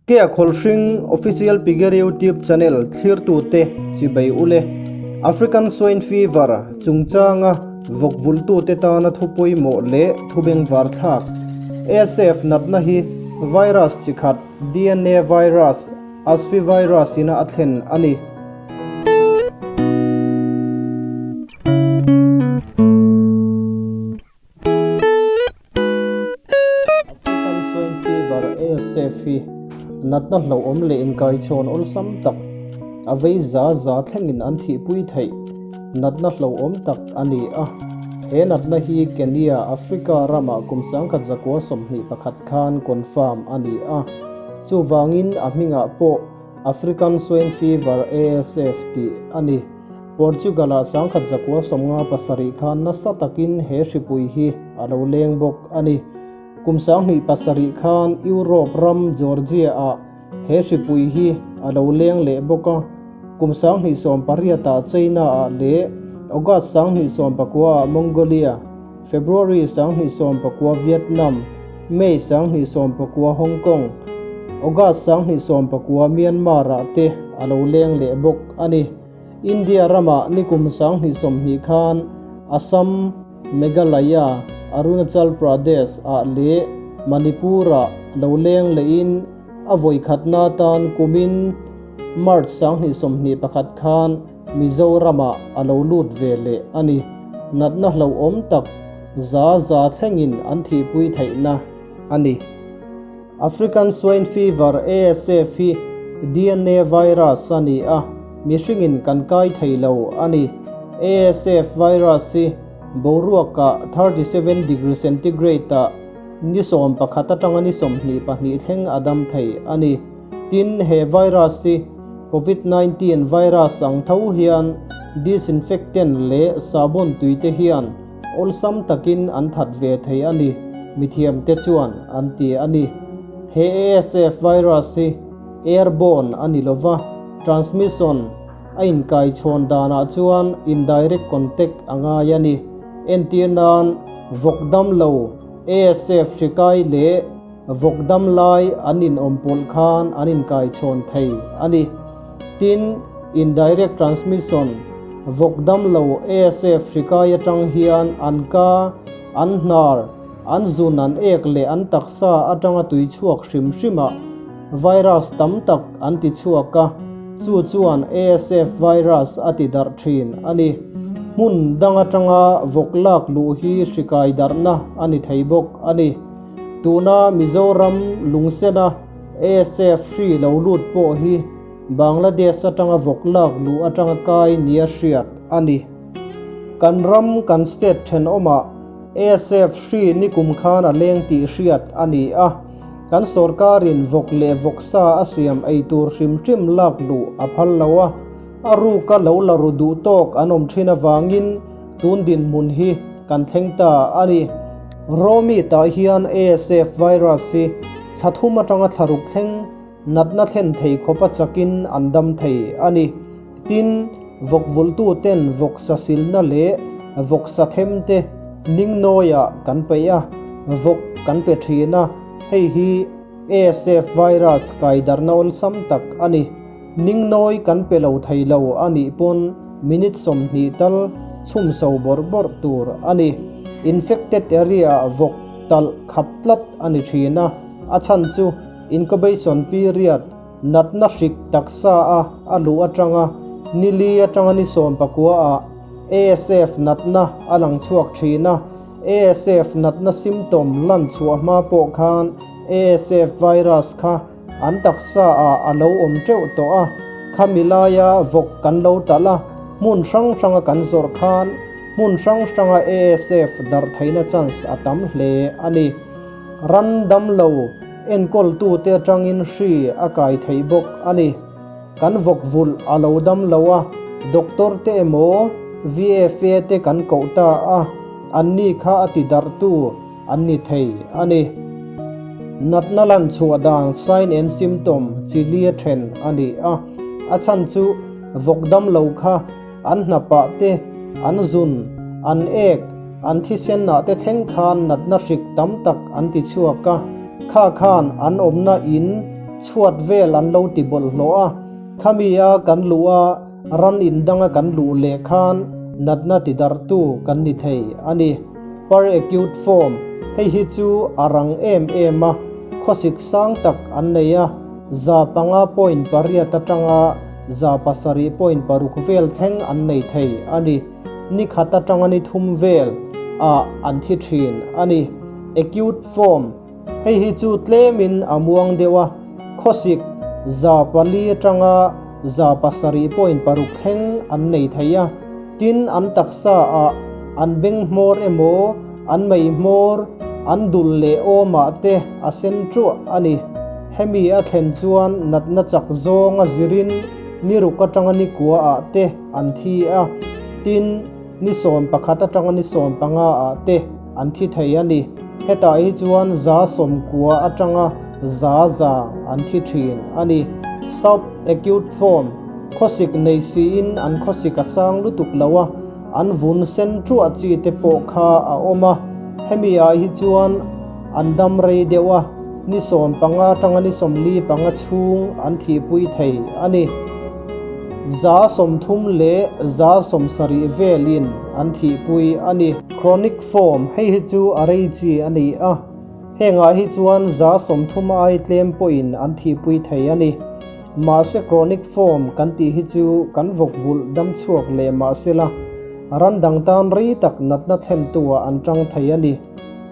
Kea Khawlhring Official Pigger YouTube Channel thlirtute chibai ule African Swine Fever chungchanga vawk vultute tana thu pawimawh leh thu bengvar thlak ASF natna hi virus chi khat DNA virus Asfivirus ina a thlen a ni. African Swine Fever, ASF, hi natna hlauhawm leh inkaichhawn awlsam tak, a vei za za thlengin an thihpui theih natna hlauhawm tak a ni a. He natna hi Kenya, Africa ramah kum 1921 khan confirm a ni a. Chuvangin a hmingah pawh African Swine Fever, ASF, tih a ni. Portugal-ah 1957 khan nasa takin he hripui hi a lo leng bawk a ni. Kum 2007 khan Europe ram Georgia-ah he hripui hi a lo leng leh bawk a. Kum 2018-ah China-ah leh August 2019-ah Mongolia, February 2019 Vietnam, May 2019 Hong Kong, August 2019 Myanmar-ah te a lo leng leh bawk a ni. India ramah nikum 2020 khan Assam, Meghalaya, Arunachal Pradesh ah leh Manipur-ah lo leng lehin a vawikhatna atan kumin March 2021 khan Mizoramah a lo lut ve leh a ni. Natna hlauhawm tak za za thlengin an thihpui theihna a ni. African Swine Fever, ASF, hi DNA virus a ni a, mihringin kan kai thei lo a ni. ASF virus hi boruakah 37 degree centigrade ah ni 11 atanga ni 22 thleng a dam thei a ni. Tin, he virus hi Covid 19 virus ang tho hian disinfectant leh sabon tui te hian awlsam takin an that ve thei a ni, mithiamte chuan an ti a ni. He ASF virus hi airborne a ni lova, transmission a inkaichhawn danah chuan indirect contact a ngai a ni. Entir nan, vawk damlo ASF hri kai leh Vawk dam lai an inawm pawlh khan an inkaichhawn thei a ni. Tin, indirect transmission, vawk dam lo ASF hrikai atang hian an ka, an hnar, an zun an ek leh an taksa atanga tui chhuak hrim hrimah virus tam tak an ti chhuak a, chu chuan ASF virus a ti darh thin a ni. Hmun dang atanga vawk lak luh hi hrikai darhna a ni thei bawk a ni. Tuna Mizoram lungsena ASF hri lo lut pawh hi Bangladesh atanga vawk lak luh atanga kai nia hriat a ni. Kan ram kan state thenawmah ASF hri nikum khan a leng tih hriat a ni a, kan sorkarin vawk leh vawksa a siam ei tur hrim hrim lak luh a phal lo a, a ruka lo la ru duh tawk an awm thin avangin tun dinhmun hi kan thleng ta a ni. Rawmi tah hian ASF virus hi thla thum atanga thla ruk thleng natna thlen thei khawpa chakin an dam thei a ni. Tin, vawk vulhtu ten vawk sa silna leh vawk sa them te ningnawiah kan peih a, vawk kan pe thin a, hei hi ASF virus kaidarna awlsam tak a ni. Ningnawi kan pe lo thei lo a nih pawn minute 20 tal chhum so bawrh bawrh tur a ni. Infected area ah vawk talh khap tlat a ni thin a, a chhan chu incubation period natna hrik taksa a a luh atanga ni li atanga ni 19 ah ASF natna a lang chhuak thin a, ASF natna symptom lan chhuah hma pawh khan ASF virus kha An taksa ah a lo awm teuh tawh a, khami laia vawk kan lo talh a, hmun hrang hranga kan zawrh khan hmun hrang hranga ASF darh theihna chance a tam hle a ni. Ran damlo enkawltute atangin hri a kai theih bawk a ni. Kan vawk vulh a lo dam lo a, doctor te emaw VFA te kan koh ta a, anni kha a ti darhtu an ni thei a ni. Natna lan chhuah dan sign and symptom chi lia then a ni a, a chhan chu vawk dam lo kha an hnapah te, an zun, an ek, an thisen ah te thleng khan natna hrik tam tak an ti chhuak a, kha khan an awmna in Chhuat vel an lo ti bawlhhlawh a, khami a kan luh a ran in danga kan luh leh khan natna ti darhtu kan ni thei a ni. Per acute form, hei hi chu a rang em em a, khawsik sang tak an nei a, 5.8 atanga 7.6 vel thleng an nei thei a ni. Ni khat atanga ni thum vel ah an thi thin a ni. Acute form. Hei hi chu tlemin a muang deuh a, khawsik 400 atanga 7.6 thleng an nei thei a, tin an taksa ah an beng hmawr emaw an mei hmawr, an dul leh awmah te a sen ṭuah a ni. Hemi a thlen chuan natna chak zawnga zirin ni ruk atanga ni kua ah te an thi a, tin ni 11 atanga ni 15 ah te an thi thei a ni. Hetah hi chuan 90% atanga 100% an thi thin a ni. Sub acute form, khawsik nei siin an khawsik a sang lutuk lo a, an vun sen ṭuah chi te pawh kha a awm a. Hemi ah hi chuan an dam rei deuh a, ni 15 atanga ni 45 chhung an thihpui thei a ni. 30% leh 70% velin an thihpui a ni. Chronic form, hei hi chu a rei chi a ni a, hengah hi chuan 30% ai tlem pawhin an thihpui thei a ni. Mahse chronic form kan tih hi chu kan vawk vulh dam chhuak leh mahsela ran dang tan rei tak natna thlentuah an tang thei a ni.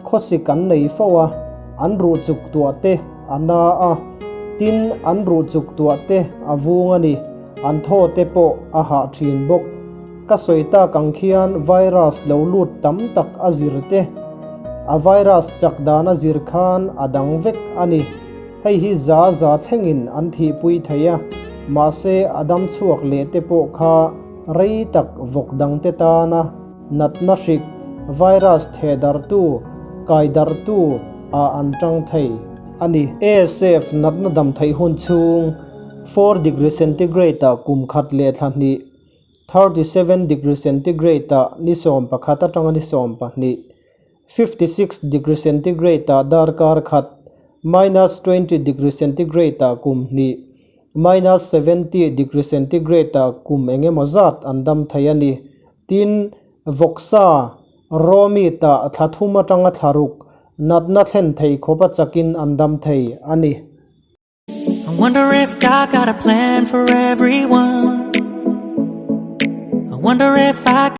Khawsik an nei fo a, an ruh chuk tuah te a na a, tin an ruh chuk tuah te a vung a ni, an thaw te pawh a hah thin bawk. Ka sawi tak ang khian virus lo lut tam tak a zir te, a virus chak dan a zir khan a dang vek a ni. Hei hi 100% thlengin an thihpui thei a, mahse a dam chhuak leh te pawh kha rei tak vawk dang te tana natna hrik, virus thehdarhtu, kaidarhtu ah an tang thei a ni. ASF natna dam theih hun chhung 4 degree centigrade ah kum khat leh thla hnih, 37 degree centigrade ah ni 11 atanga ni 12, 56 degree centigrade ah darkar khat, minus 20 degree centigrade ah kum hnih, minus 70 degree centigrade ah kum eng emaw zat an dam thei a ni. Tin, vawksa, raw meat ah thla thum atanga thla ruk, natna thlen thei khawp a chakin an dam thei a ni. I wonder if God got a plan for everyone. I wonder if I.